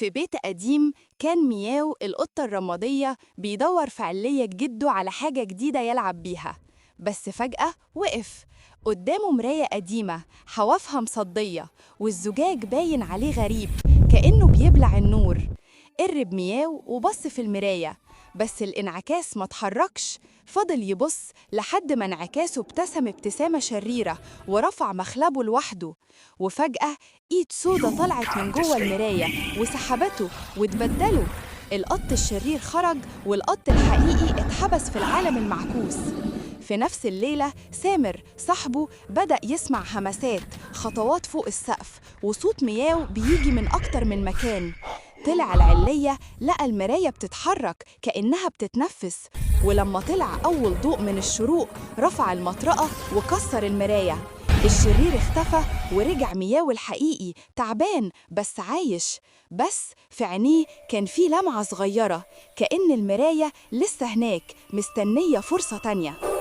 في بيت قديم كان مياو القطة الرمادية بيدور في علية جده على حاجة جديدة يلعب بيها، بس فجأة وقف قدامه مراية قديمة حوافها مصدية والزجاج باين عليه غريب كأنه بيبلع النور. قرب مياو وبص في المراية، بس الانعكاس ما اتحركش. فضل يبص لحد ما انعكاسه ابتسم ابتسامة شريرة ورفع مخلبه لوحده، وفجأة ايد سودا You طلعت من can't جوه escape المراية me. وسحبته واتبدلوا. القط الشرير خرج والقط الحقيقي اتحبس في العالم المعكوس. في نفس الليلة سامر صاحبه بدأ يسمع همسات خطوات فوق السقف وصوت مياو بيجي من أكتر من مكان. طلع العلية لقى المراية بتتحرك كأنها بتتنفس، ولما طلع أول ضوء من الشروق رفع المطرقة وكسر المراية. الشرير اختفى ورجع مياو الحقيقي تعبان بس عايش، بس في عينيه كان في لمعة صغيرة كأن المراية لسه هناك مستنية فرصة تانية.